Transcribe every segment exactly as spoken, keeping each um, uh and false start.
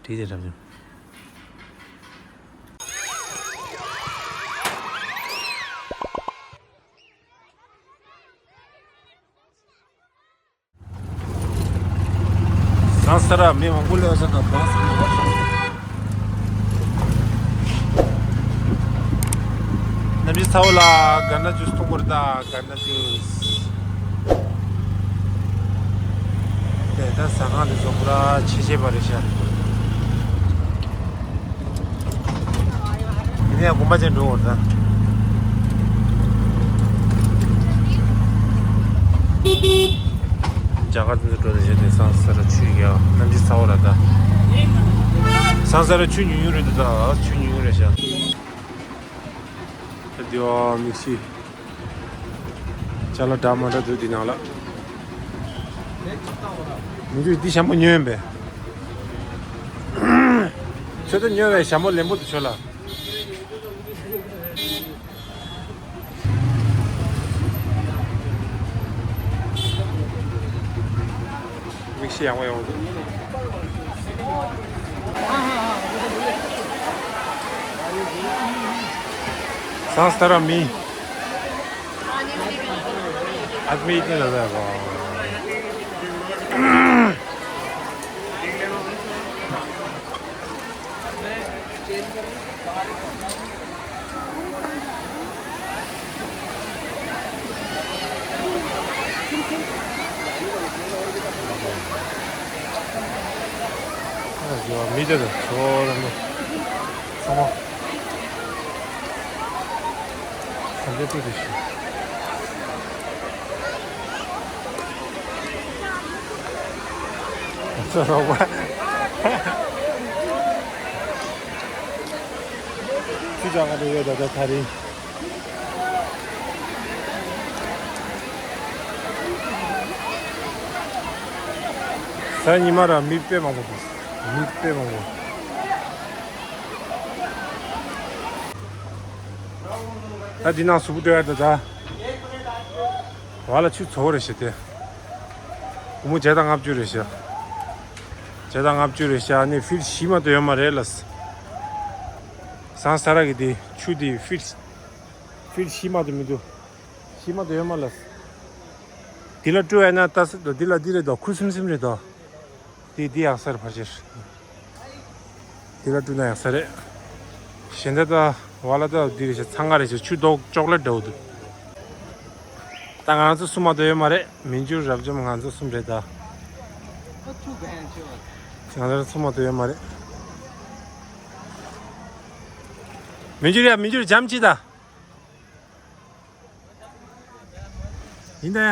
བྲིས་ཏེ་འགྲམ་ཆུ། ཟངས་ས་ར་མི་མང་པོ་སླེབས་ས་དང་བང་སི་ནས་བར་ཤོག་གནམ་གཤིས་ཚ་བོ་ལ་དགའ་ན་ཅུས་ཐུག་པར་ད་དགའ་ན་ཅུས། དེ་ད་ཟ་ཁང་དེ་ཚོ་པུ་ར་ཆེ་ཆེ་བ་རེད་ཤག་དེ་ནས་དགོན་པ་ཅན་འགྲོ་བར་ད། རྒྱ་གར་དེ་ཚོ་འགྲོ་དེ་བྱས་ཏེ་ཟངས་ས་ར་ཆུ་ཡ་གནམ་གཤིས་ཚ་བོ་ར་ད། ཟངས་ས་ར་ཆུ་ཉུང་ཉུང་རེད་འདུག་ད་ཆུ་ཉུང་ཉུང་རེད་ཤག་ད་དེ་བ་མིག་ཤི། ཅ་ལག་འདྲ་མ་འདྲ་འདུག་འདི་ནང་ལ། མི་འདུག་འདི་ཞྭ་མོ་ཉོས་ཡིན་པས། ཁྱོད་ཚོ་ཉོས་པའི་ཞྭ་མོ་ལེན་པོ་འདུག་ཁྱོད་ལ། མིག་ཤེལ་ཡག་པོ་ཡོང་འདུག་ཟངས་ས་ར་མི། आदमी इतने ज़्यादा है, वाह। ཨ་ཡོ། མི་དེ་དང་ཚོ་ར་མོ་ཚང་མ་ག་འདྲ་སྤྲོ་དེ་ཤི། ཚོ་རོགས་པ། ཅི་ཙང་ག་དེ་ཡོད་ད་ད་ཐ་རིང་། གཟའ་ཉི་མ་ར་མི་དཔེ་མང་པོ་འདུག་མི་དཔེ་མང་པོ། ད་འདི་ནང་གཟུགས་པོ་སྤྲོད་ཡ་ད་ད། བ་ལ་ཆུ་ཚོ་རེ་བྱེད་དེ། སྒོར་མོ་བརྒྱ་དང་ལྔ་བཅུ་རེ་བྱ། བརྒྱ་དང་ལྔ་བཅུ་རེ་བྱ་ནི་ཕིཊ་བཞི་མ་གཏོགས་ཡོད་མ་རེད་ལ། ཟངས་ས་ར་གི་དེ་ཆུ་དེ་ཕིཊ། ཕིཊ་བཞི་མ་གཏོགས་མི་འདུག་བཞི་མ་གཏོགས་ཡོད་མ་ལ། འདི་ལ་སྤྲོ་ཡ་ན་ལྟ་ས་དང་འདི་ལ་འདི་རེད་དོ། ཁུ་སིམ་སིམ་རེད་དོ། འདི་འདི་ཡག་ས་རེད་ཕལ་ཆེར། འདི་ལ་སྤྲོ་ན་ཡག་ས་རེད། གཞན་དག་ད་བ་ལ་ད་འདི་རེད་ཤག་ཚང་ཁ་རེད་ཤག་ཆུ་རྡོག་ཅོག་ལེ་འདྲ་བོ་འདུག་ད་ང་ཚོ་སུ་མ་གཏོགས་ཡོད་མ་རེད། མི་འགྱུར་རབ་འབྱམས་ང་ཚོ་གསུམ་རེད་ད། ང་ཚོ་སུ་མ་གཏོགས་ཡོད་མ་རེད། མི་འགྱུར་ཡ་མི་འགྱུར་འཇམ་ཅི་ད། ཡིན་ད་ཡ།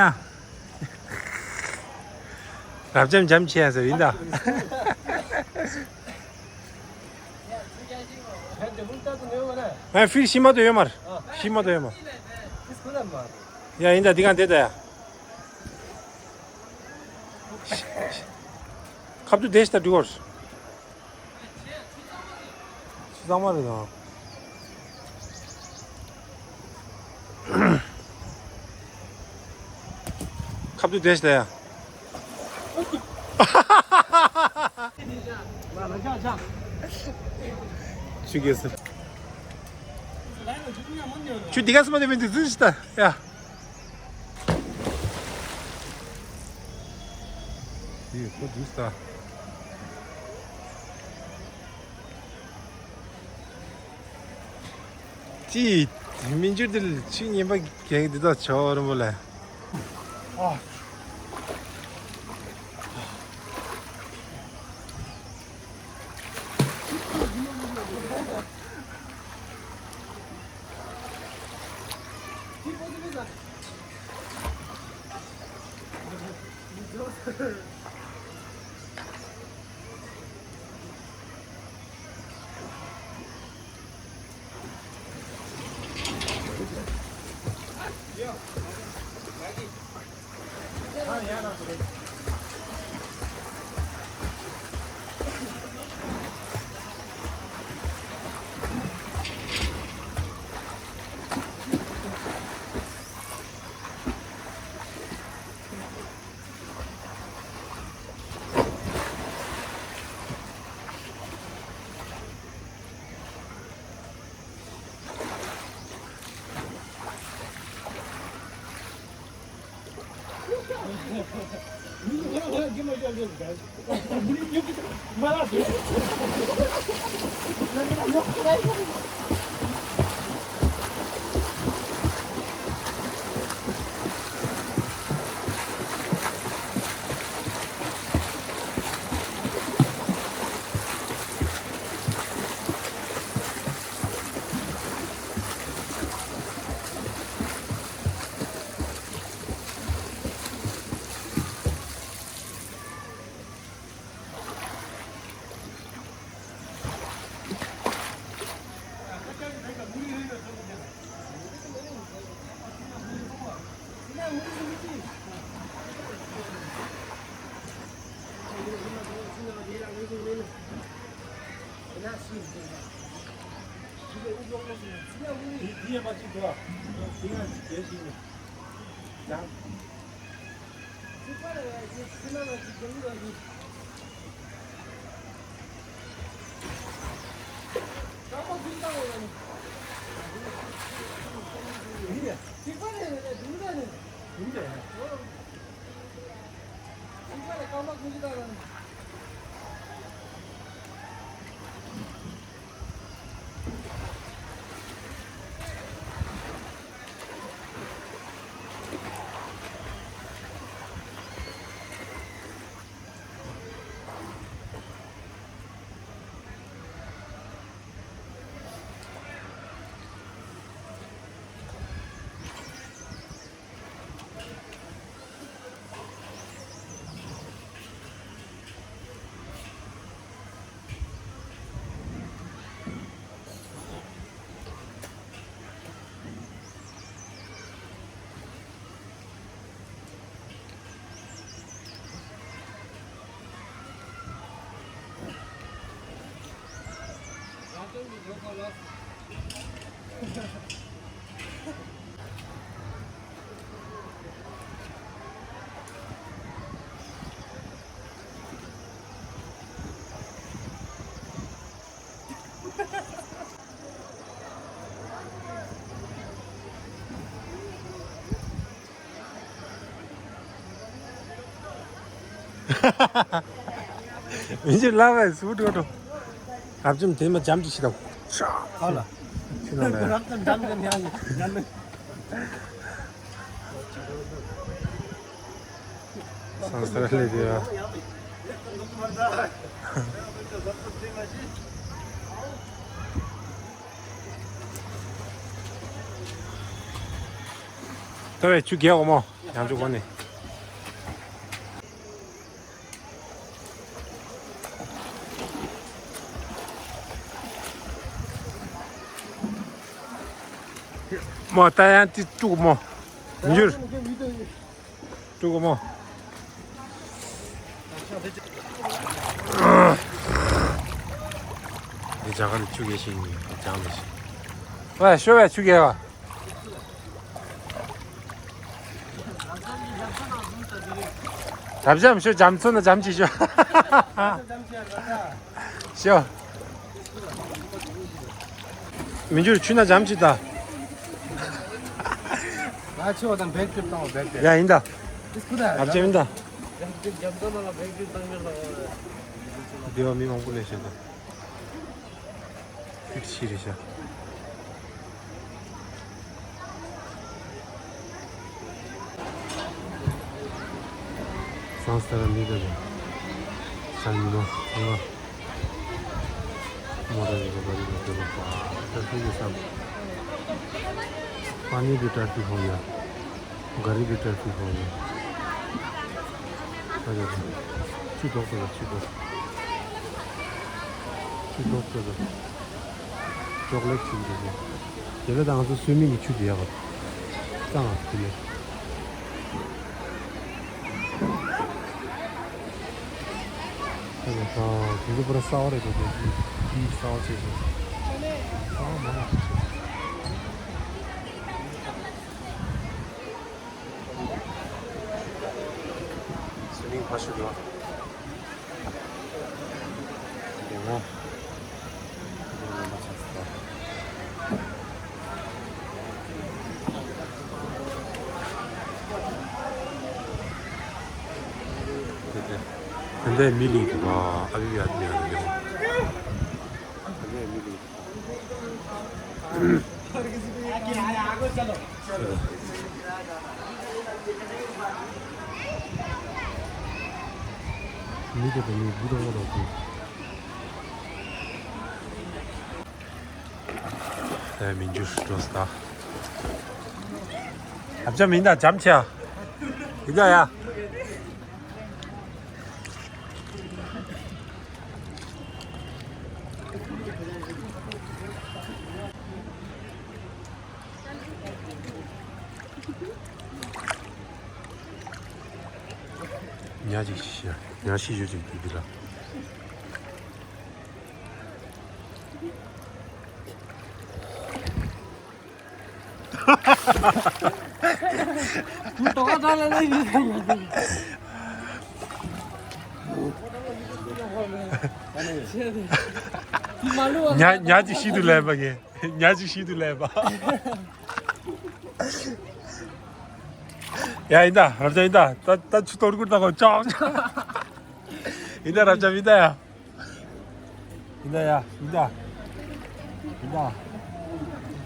རབ་འབྱམས་འཇམ་ཆེ་ཡ་ཟེར་ཡིན་ད། ཨ་ཕིར་ཤི་མ་དོ་ཡོད་མར། ཤི་མ་དོ་ཡོད་མར། ཡ་ཡིན་ད་འདི་གང་དེ་ད་ཡ། ཁབ་ཏུ་དེ་ཤི་ད་འགྲིག་གོ། ཆུ་གཙང་མ་རེད་དང་། ཁབ་ཏུ་དེ་ཤི་ད་ཡ། ཆུ་རྒྱས་སུ། ཆུ་འདི་ག་སུ་མ་དེ་མི་འདུག་རྫུན་ཤི་ད་ཡ། ཡེ་ཁོ་འདུག་ད། ཅི། མི་འགྱུར་དེ་ལ་ཆུ་ངན་པ་རྒྱག་འདི་དག་ཆོ་རིན་པོ་ལ། ཨ། མི་ཚེ་ལ་བས་སུ་འགྲོ་འགྲོ། ཨབ་ཅམ་དེ་མ་འཇམ་གྱི་ཤི་དང་། ཧ་ལ། ཤི་དང་ལ། རབ་ཙམ་འཇམ་གྱི་ཉང་ཉང་ནི། སང་སར་ལས་དེ་ཡ། ད་བས་ཆུ་རྒྱག་འོ་མོ། ཡང་ཆུ་གོ་ནི། མོ་ད་ཡང་ཏི་དཀྲུག་མོ། མི་འགྱུར། དཀྲུག་མོ། འདི་ཇ་ག་ནི་ཆུ་གེ་ཤིང་ནི་ཇང་ལ་ཤིང་། ཝེ་ཤོ་ཝེ་ཆུ་གེ་བ། རབ་འབྱམས་ཤོ་འཇམ་ཚོ་ན་འཇམ་ཅི་ཤོ། ཤོ། མི་འགྱུར་ཆུ་ན་འཇམ་ཅི་ད། ང་ཆེ་བ་དང་བེག་ཀྲིབ་བཏང་བ་བེག་ཀྲིབ། ཡ་ཡིན་ད། ཨིས་ཀུ་ད། རབ་འབྱམས་ཡིན་ད། འཇམ་ཚོ་ན་ལ་བེག་ཀྲིབ་བཏང་གི་ལ། སྡེ་བ་མི་མང་པོ་ལས་བྱེད་དོ། ཕིག་ཤི་རེ་ཤ། སང་སྟ་ར་མི་དེ་རེད། ཤ་ཉི་མ་ཉི་མ། མོ་ར་རི་ར་བ་རི་ར་དེ་ར་པ་ད་ཤི་གི་ས། པ་ནི་དེ་ཏྲ་ཕི་ཧོ་ཡ། ག་རི་གི་ཏྲ་ཕིག་ཧོ་ཡ། ཨ་རེ་རེ། ཆུ་ཏོག་ཏོ་ལ་ཆུ་ཏོག་ཆུ་ཏོག་ཏོ་ལ། ཅོག་ལེ་ཊི་ཆུ་འདུག་གོ། དེ་ལ་ད་ང་ཚོ་སུའི་མིང་གི་ཆུ་དེ་ཡག་གོ། གཙང་ང་ཚོ་དེ་ལས། ཨ་རེ་ད་དེ་ཚོ་པུ་ར་སའོ་རེད་དེ་དེ་དེ་སའོ་ཆེ་ཆེ། སའོ་མ་ན་ཆེ་ཆེ། སུའི་མིང་ཕ་ཤུ་དོ། དེ་ང་། དེ་ང་མ་ཆགས་སོ། དེ་དེ་དེ་འདྲའི་མི་ལུས་འདུག་ག་ཨ་བི་བི་ཨ་བི་ཨ་བི་ཨ་བི། དེ་འདྲའི་མི་ལུས་འདུག་ག་མི་དེ་དེ་མི་འདུག་ག་ད་མི་འགྱུར་འགྲོ་ས། ཨ་ཅག་མིན་ད་འཇམ་ཆེ་ཨ། ཡིན་ད་ཡ། ཉ་ཅིག་ཤི་ཉ་ཤི་ཞུ་ཅིག་དེ་དེ་ལ། ཉ་ཉ་ཅིག་ཤི་དུ་ལེན་པ་ངས། ཉ་ཅིག་ཤི་དུ་ལེན་པ། ཡ་ཡིན་ད་རབ་ཅག་ཡིན་ད། ད་ད་ཆུ་གཏོར་ཀུར་ད་གོ་ཅག་ཡིན་ད་རབ་ཅག་ཡིན་ད་ཡ། ཡིན་ད་ཡ་ཡིན་ད། ཡིན་ད།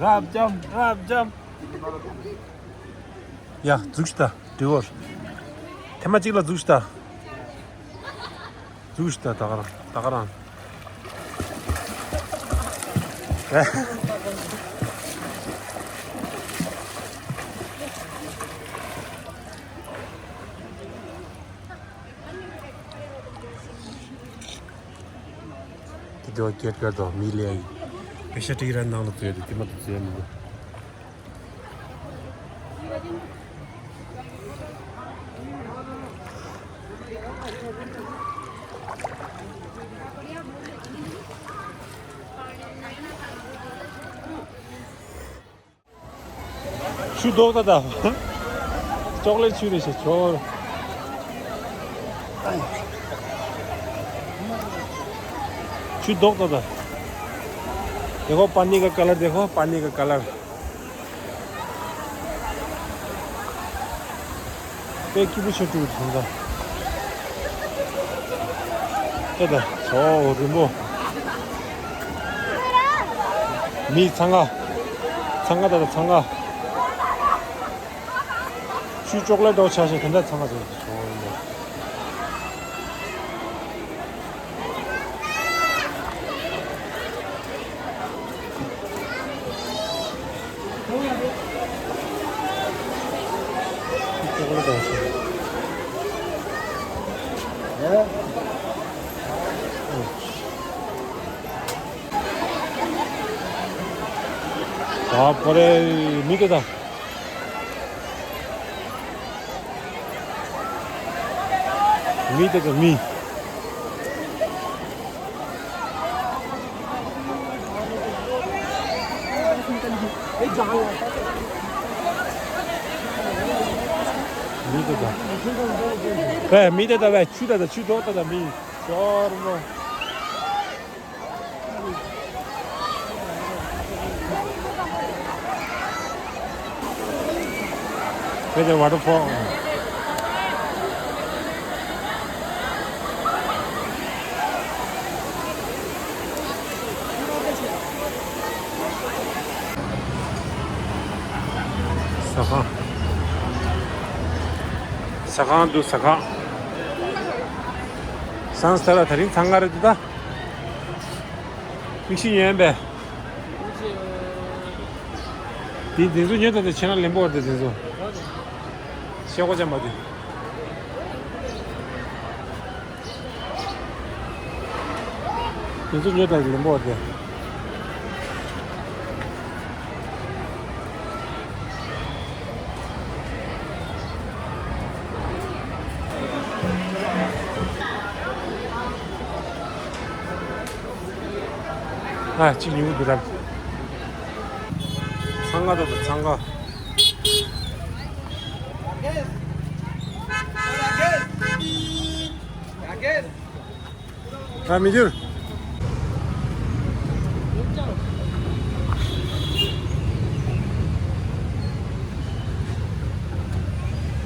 རབ་འབྱམས་རབ་འབྱམས། ཡ་འཛུགས་ཤིག་ད་འདྲི་བོར། ཐེངས་མ་གཅིག་ལ་འཛུགས་ཤིག་ད། འཛུགས་ཤིག་ད་ད་ག་རང་ད་ག་རང་། དེ་དུས་སྐད་སྐད་དོ་མི་ལས་ཡིན། པེ་ཤ་ཏི་ར་ནང་ལ་བཙོས་ཏེ་དེ་མ་གཏོགས་བཙོས་མི་འདུག་ཆུ་ལྡོག་ད་ད། ཅོག་ལེ་ཊི་ཆུ་རེད་ཤག་ཆོག་ཆུ་ལྡོག་ད་ད། देखो पानी का कलर, देखो पानी का कलर। དཔེ་སྐྱིད་པོ་ཆེ་སྤྲུགས་སོང་ད། ད་ད་ཆོ་རིང་པོ། མི་འཚང་ཁ། འཚང་ཁ་ད་ད་འཚང་ཁ། ཆུ་ཅོག་ལེ་ཊི་འདྲ་བོ་ཆགས་ཤག་དེ་འདྲ་འཚང་ཁ་ཆོ་ཆོ་རིང་པོ། ད་པོ་རེ་མི་དེ་ད། མི་དེ་ཚོ་མི། མི་དེ་ཚོ། ཨེ་མི་དེ་ཚོ་བས་ཆུ་དེ་ཚོ་ཆུ་འགྲོ་དེ་ཚོ་མི། ཤོར་མོ། With a waterfall. ཟ་ཁང་། ཟ་ཁང་འདུག་ཟ་ཁང་། སང་སྟ་ར་དེ་རིང་འཚང་ཁ་རེད་འདུག་ད། མིག་ཤེལ་ཉན་པས། དེ་འཛིན་བཟུང་ཉོས་ད་དེ་ཆེ་ན་ལེན་པོ་བར་དེ་འཛིན་བཟུང་། ཤེས་གོ་ཅམ་པ་དེ། འཛིན་བཟུང་ཉོས་ད་དེ་ལེན་པོ་བར་དེ། ཨ་ཅི་ཉུང་དུ་རབ། འཚང་ཁ་ད་ད་འཚང་ཁ། ད་མི་འགྱུར།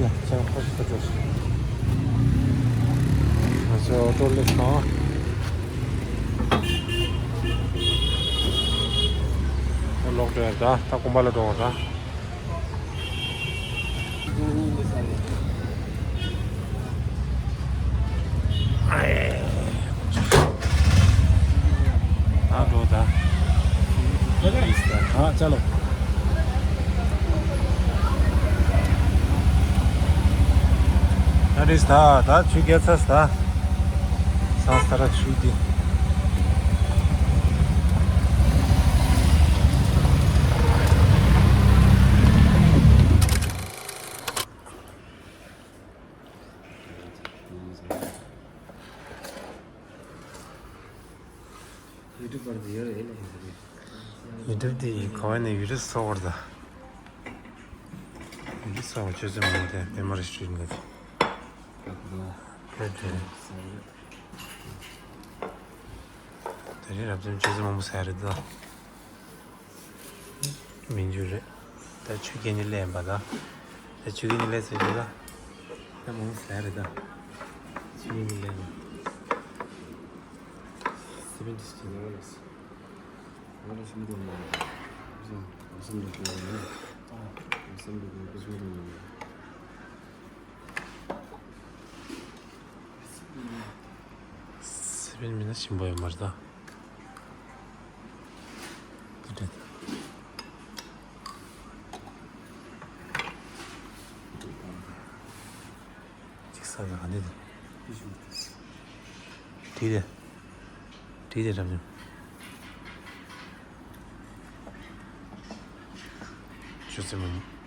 ཡ་ཅང་ཕོ་ཤི་ད་ཅོ་ཤི། ང་ཚོ་ཨོ་ཊོ་སླེབས་སོང་། ཨོ་ལོག་འགྲོ་ཡ། ད་ད་དགོན་པ་ལ་འགྲོ་བ་ད། ད་འགྲོ་ད། ཨ་ཅ་ལོ། ད་རེས་ད་ད་ཆུ་རྒྱག་ཚར་ད། ས་ས་ར་ཆུ་དེ། ཡུ་ཊུབ་དེ་ག་བ་ནས་ཡུ་ཊུབ་སོགས་པར་ད། ཡུ་ཊུབ་སོགས་པ་ཆུ་ཚོད་མང་དེ་དེ་མར་ཤུ་ནི་དེ། དེ་དེ། དེ་རིང་རབ་འབྱམས་ཆུ་ཚོད་མང་པོ་ཟ་རེད་ད། མི་འགྱུར་རེད། ད་ཆུ་རྐྱེན་ནི་ལས་ཡིན་པ་ད། ད་ཆུ་རྐྱེན་ནི་ལས་ཟེར་རེད་ད། ད་མང་པོ་ཟ་རེད་ད། ཆུ་རྐྱེན་ནི་ལས་ཡིན་པ། སི་པན་ཏི་སི་ཏི་ནང་ལ་སི། ང་ལ་ཞིམ་པོ་འདུག་ནི། བསམ་བསམ་འདུག་གོ་ནི། བསམ་འདུག་གོ་ཀུ་ཞིམ་པོ་འདུག་ནི། སི་པན་མིན་ན་ཞིམ་པོ་ཡོད་མ་རེད་ད། དེ་འདྲ། ཅིག་ས་ཡ་ག་འདི་དང་། དེ་དེ། དེ་དེ་འདྲ་མྱོང་། ཆུ་ཚོད་མང་།